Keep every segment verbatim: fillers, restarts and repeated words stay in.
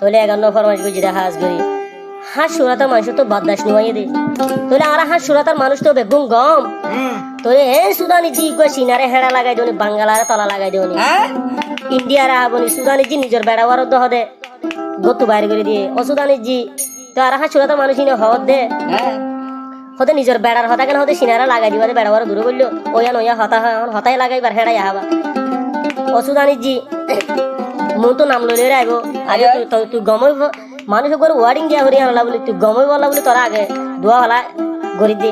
Tóile eggúa formaic goijjí de hás gorí. Háñccur átar manúic ottu bordac no óiye de. Tóile añára háñccur átar manúic ottu beggún gom. Tóile e Sudanijjí eggúa Sinare héñça lagai diyóni, Bangalare tola lagai diyóni. Indiyare háboni, Sudanijjí nizor beça uore dóhode góttu bair gorí diye. Ó Sudanijjí, toi añára háñccur átar manúic ine hoódde. Hóde nizor beçar hotá kene hóde Sinare lagai diba de beça uore duré goilló. Óiyan óiyan hotá há, hotá lagaibar héñça yahá ba. Ó Sudanijjí, muúntu nam loi loi aibó. Age tui, tui, tui gom óibo. Manúic uggúare warning diya foribo buli, tui gom óibolla buli toré age duwa fala gorí de.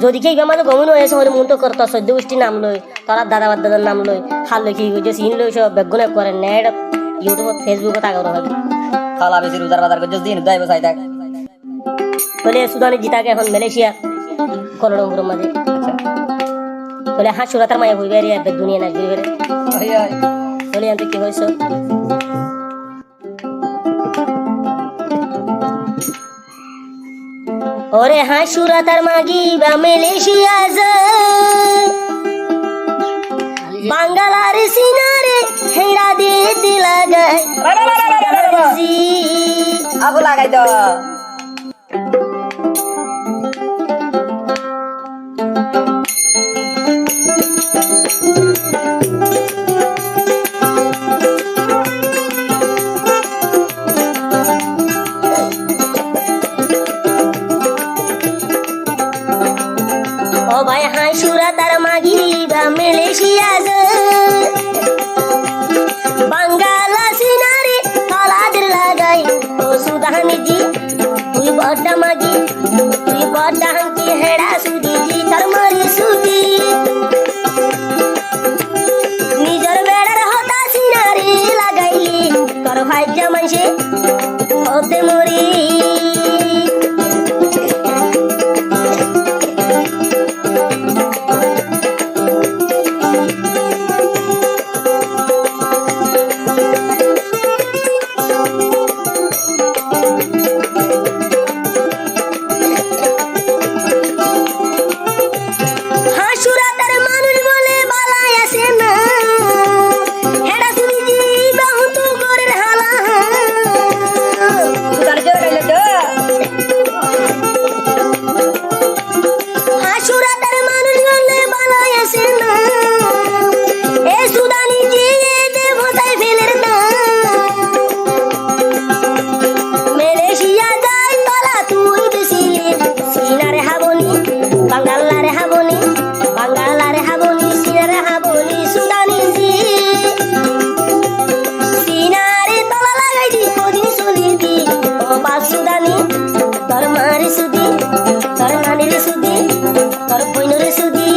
Zodi ki ibar maze gom no óiye, hoile muúntu kor tor soiddó gucthír nam loi, tor dada fordadar nam loi, halloi ki goijjós iín loi só beggún ekkuare net, YouTube, Facebook ot agor óibo. Tola beci, ruzar bazar goijjós de iín daibo sai tak. Tóile Sudanijjí táke ehón Malaysia, Kuala Lumpur or maze. Tóile háñccur átar maiya fua ibáre ebbe duniyai nai gorí félaiye. Tóile iántu ki hoiye? Ore háñccur átar magi ba Malaysia zai, Bangalar Sinare héñça di di lagai. Abu lagai do. Ó bái, háñccur átar magi ba Malaysia zai, Bangala Sinare tola dir lagai. Ó Sudanijjí, tui bodda magi, tui bodda hanki héñça sudi di tor mari sudi. Nizor beçar hotá Sinare lagaile, tor faijja maincé hoódde mori. Háñccur átar manúic bóle bála asé na. Héñça sudi di bóut gorér hala. Háñccur átar manúic bóle bála asé na. E Sudanijjí, e de fosai féler na. Malaysia zai tola tui besile, Sinare háboni, Bangalare háboni, Bangalare háboni, Sinare háboni, Sudanijjí. Sinare tola lagai di hodin solibi, ó baf Sudani, tor mari sudi, tor nanir sudi, tor boinor sudi.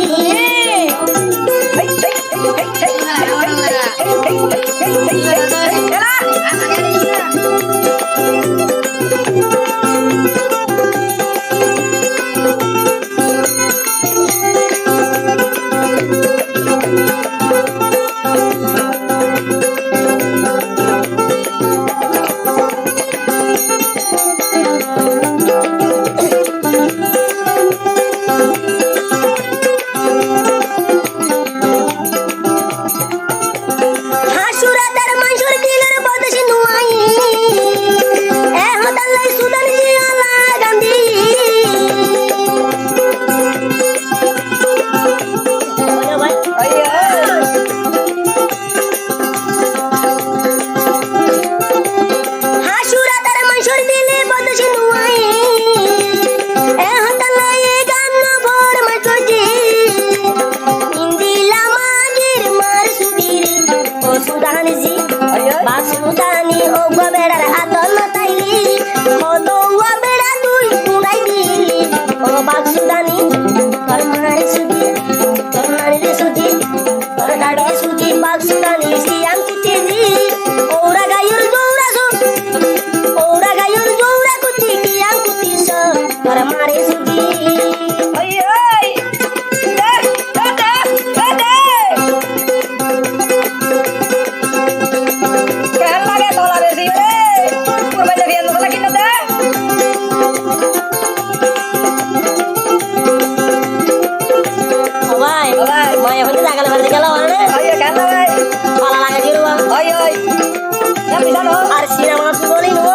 Ar sinema tui boli no.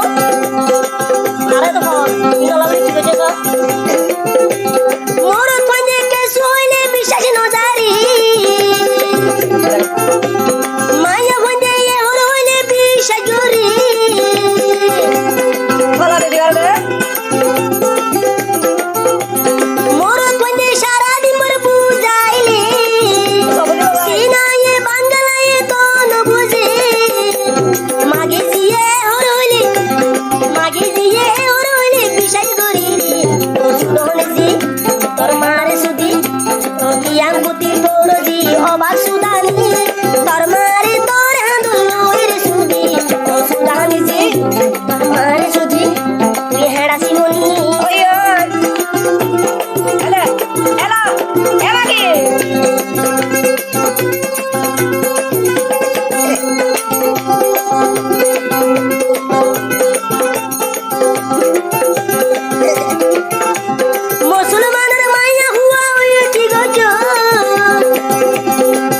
Are to hor. Inola boli ki hoiye to? Morot hoinde kessú hoile biccác no zari. Maiya hoinde e hor hoile biccác zori. Morot hoinde sara din bor buzaile, sinaye bangalaye to no buze. Magi ziye hor hoile, magi ziye hor hoile biccác gori re. O Sudani zi, tor mare sudi, o ki anguti boro zi, o bak Sudani, tor mare tor handul loi re sudi, o Sudani zi. Mare sudi, tui heçá simoni. Oi, oi. Ela, ela, ela ki? Musolmanor maiya fua ói ki goijjó?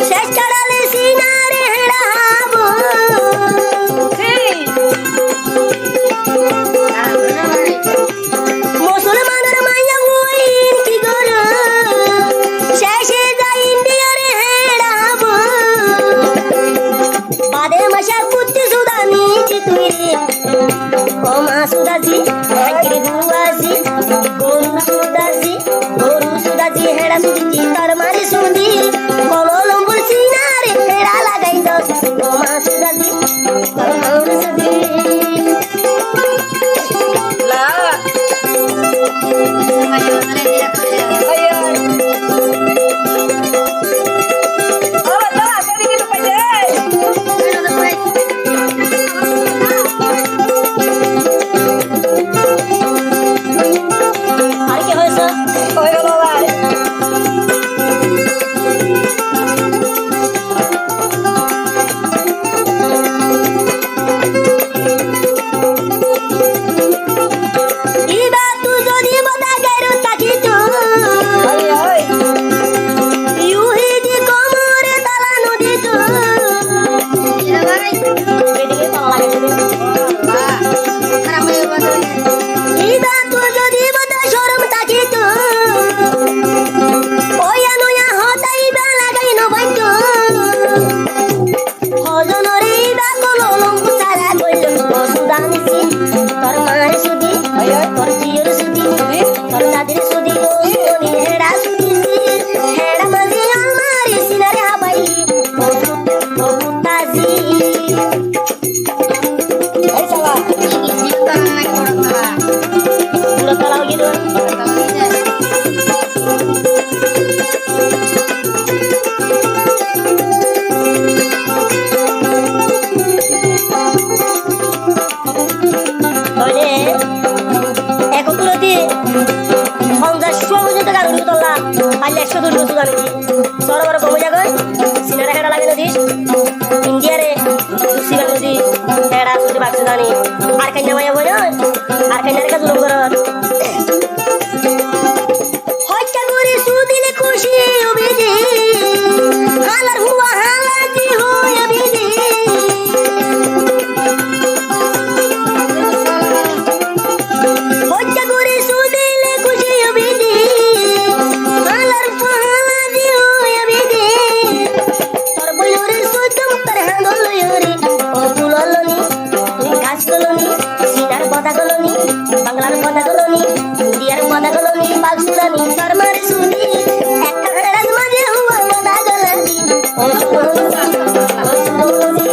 Céc karale sinare heçá hábo. Musolmanor maiya fua ói ki goró? Céce zai Indiyare heçá hábo. Bade maca butti Sudani zi tui re. O ma Sudani zi, haikiri fua zi, goru Sudani zi, goru Sudani zi, heçá sudi zi, tor mare sudi, kolo lombur sinare heçá lagai dos. O ma Sudani zi, tor mare sudi. La. Iba tui zodi bada gairot tákito, Yuhidi komore tala no dito. Iba tui zodi bada corom tákito, oya noya hotá iba lagai no faito. Hozonore iba kolo lombu sara goillo, o Sudani zi, tor mare sudi, tor ziyore sudi, tor dadire sudi, o Sudani heçá sudi zi, heçá mazi almari sinare habaili, o su-, o kutta zi. Ei sala. Pura tala ói giyé. Tóile ekottor oti fonzaic cúa foijjonto garoinno tolla, faille ekcó dui cúa zani. Soro boro gom ói zagói, sinare heçá lage nodi, Indiyare dusibar nodi, heçá sudi bak Sudani. Ar kainna maiya boi noi, ar kainna re ka zulum goror. Hoikka gori sudile kúci óibi de, hálar fua hála zi óibi de. Hoikka gori sudile kúci óibi de, hálar fua hála zi óibi de. Tor boinore sóidom tor handol loiyore, o fulor loni, gas goloni, sinar boda goloni, banglar boda goloni, Indiyar boda goloni, bak Sudani, tor mare sudi, ekka heçar maze fua boda goloni, o Sudani, o Sudani.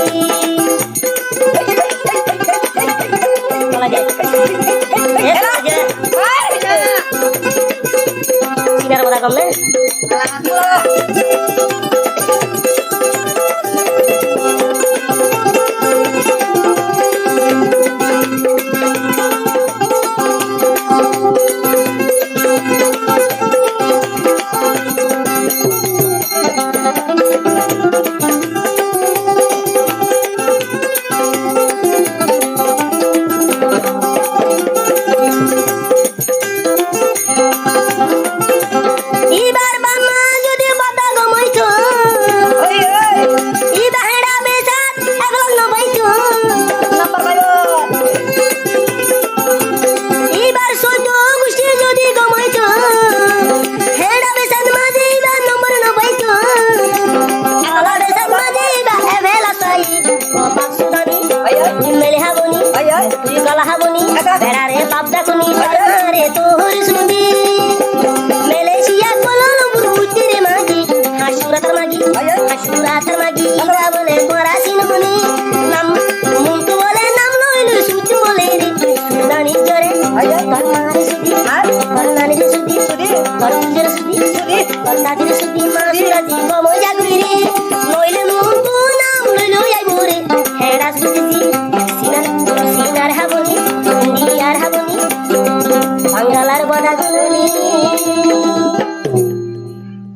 Ibar Acurátar magi íba bóle tuáñra sinóni, nam